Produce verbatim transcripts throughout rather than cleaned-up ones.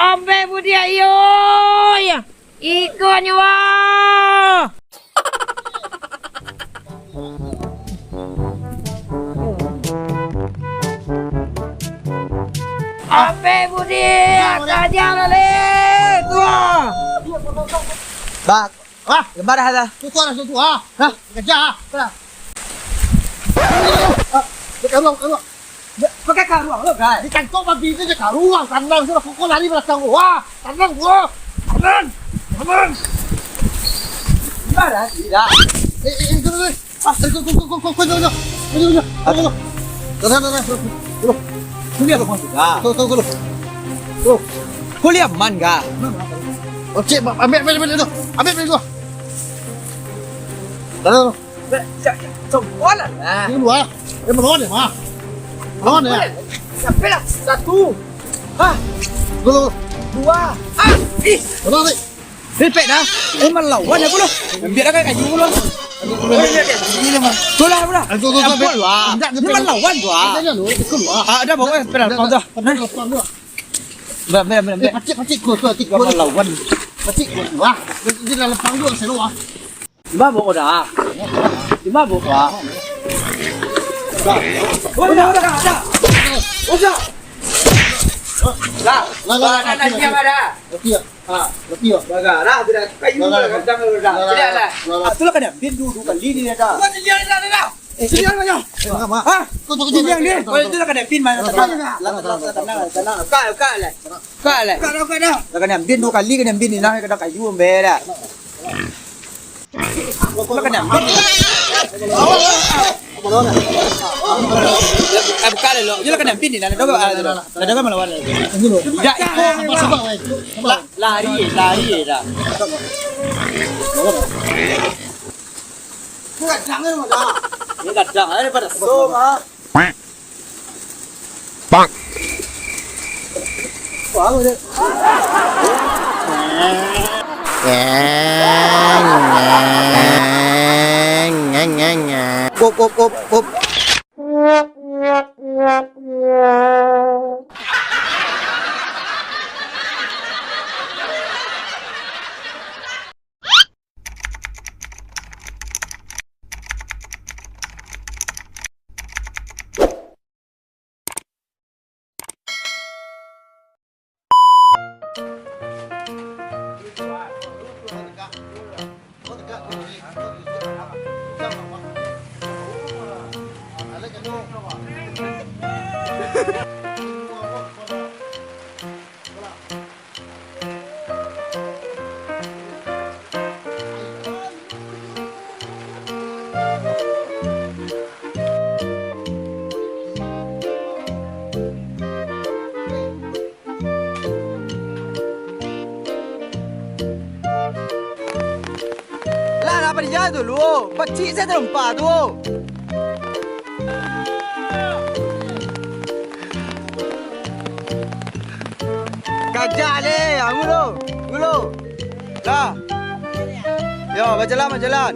Ampeh budi ayo, ya. Iko nyo, wah. Ampeh budi, kaja lah, le. Wah. Bak. Wah. Lebar dah. Tutup dah, tutup, ah. Hah? Kaja, ah. Dah. Ah, dia karuang, karuang. Pakai karuang lo, Bray. Di kantor babi tu je karuang, tanang sudah, kok lari belakang. Wah, tanang, wah. Tanang, tanang. Gimana? Tidak. Eh, eh, eh, tu, tu, tu. Ah, tu, tu, tu. Dah, dah, dah, dah. Kuliah lo, Bang. Ah. Tu, tu, tu. Tu. Kuliah man, ga? Oh, cik, ambil, ambil, ambil tu. Ambil, ambil tu. Dah, dah, dah. Coba lah. Ini dua. Eh, melawan ya, Mak? Melawan ya? Sampai lah. Satu. Hah? Dulu. Dua. Ah, ih. Melawan ni. Ripek dah. Eh, melawan aku loh. Ambil dah kayu loh. Ambil kayu ni, Mak. Tuh lah, tuh lah. Aduh, tuh, tuh, tuh. Ampun lah. Ini melawan tu, ah. Ada, ada, ada. Ah, ada bawa, eh, pedal, pedal, pedal. Ambil, ambil, ambil, ambil. Eh, pacik, pacik, kuat, kuat, pacik, kuat. Melawan. Pacik, kuat. Wah, dia, dia dalam panggung, saya luar. Mabok dah. Mabok dah. Udah, udah, udah. Udah. Lah, lah, lah, lah, lah, lah, lah. Oke, ya. Ha. Oke, ya. Bagarah tu dah. Kayu lah, lah, lah, lah, kadang lah, dah. Lah, lah, tidak lah. Lah, lah. Ah, tu lah kena bin dulu, dulu kali ni dah. Bukan dia dah, dah, dah. Eh, sini, eh. Dah, dah. Eh, enggak, Mak. Ha? Kau takut. Sini yang dia. Kau itu lah kena bin, mana? Tenang, tenang, tenang, tenang. Kau, kau lah. Kau lah. Kau dah, kau dah. Lah kena bin dulu kali, kena bin ni lah, kena kayu, ambil dah. Lah kena bin. Eh, buka lah, lo. Yo lah kena bin ni, lah, lah, lah, lah, lah, lah, lah, lah, melawan. Ya, iko. La-, lari, lari dah. Gadang ni, Mak. Ini gadang, eh, daripada so, Mak. Pak. Wah, apa dia? Up, up, up, up. Lah, nak pai tu lu? Pacik sajo tarompa tu. Kajak le, ya, ngulu, ngulu. Lah. Yo, bajalan, bajalan.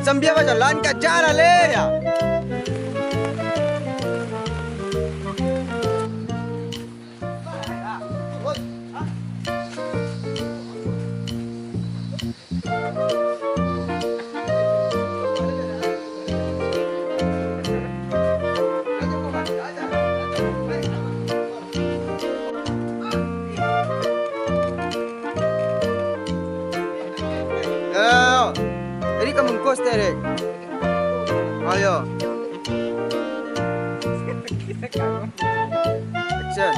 Sambia bajalan, kajak lah le, ya. Yo, jadi ka mungkuih, Derek. Ayo. Action.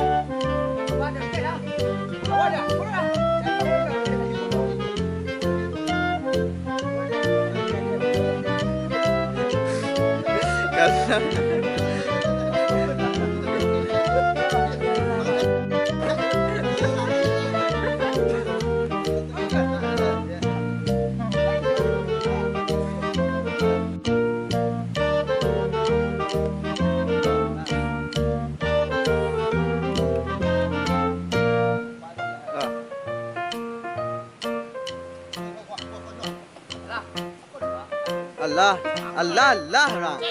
Alah, alah, alah, urang.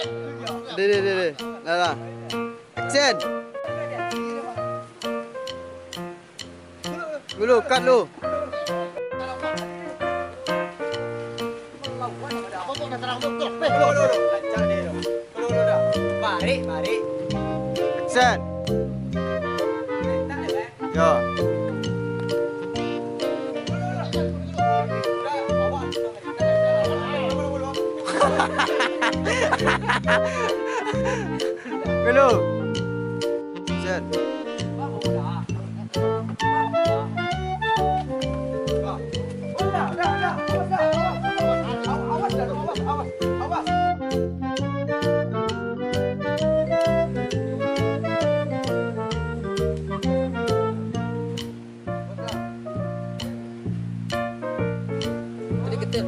Deh, deh, deh, deh. Alah, alah. Action. Dulu, cut dulu. Action. Yo. Dulu. Set. Tadi ketel.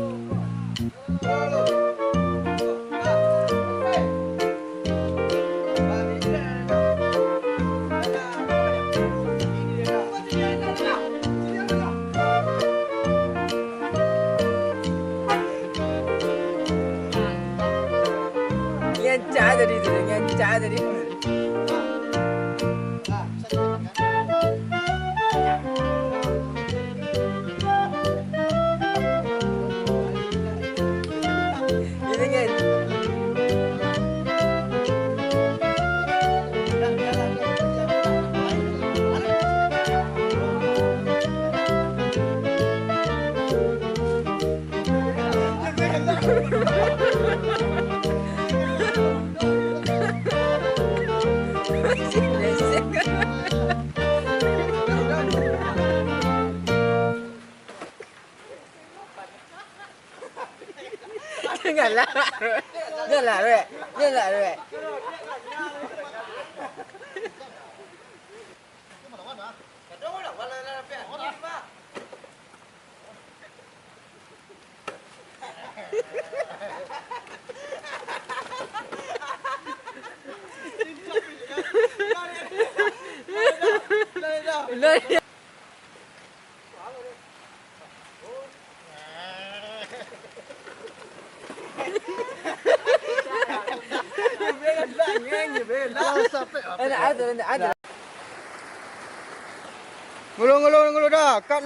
Nyancak tadi tu, nyancak tadi. Janganlah. Janganlah, Rek. Janganlah, Rek. Ngulu, ngulu, ngulu dah, cut lu.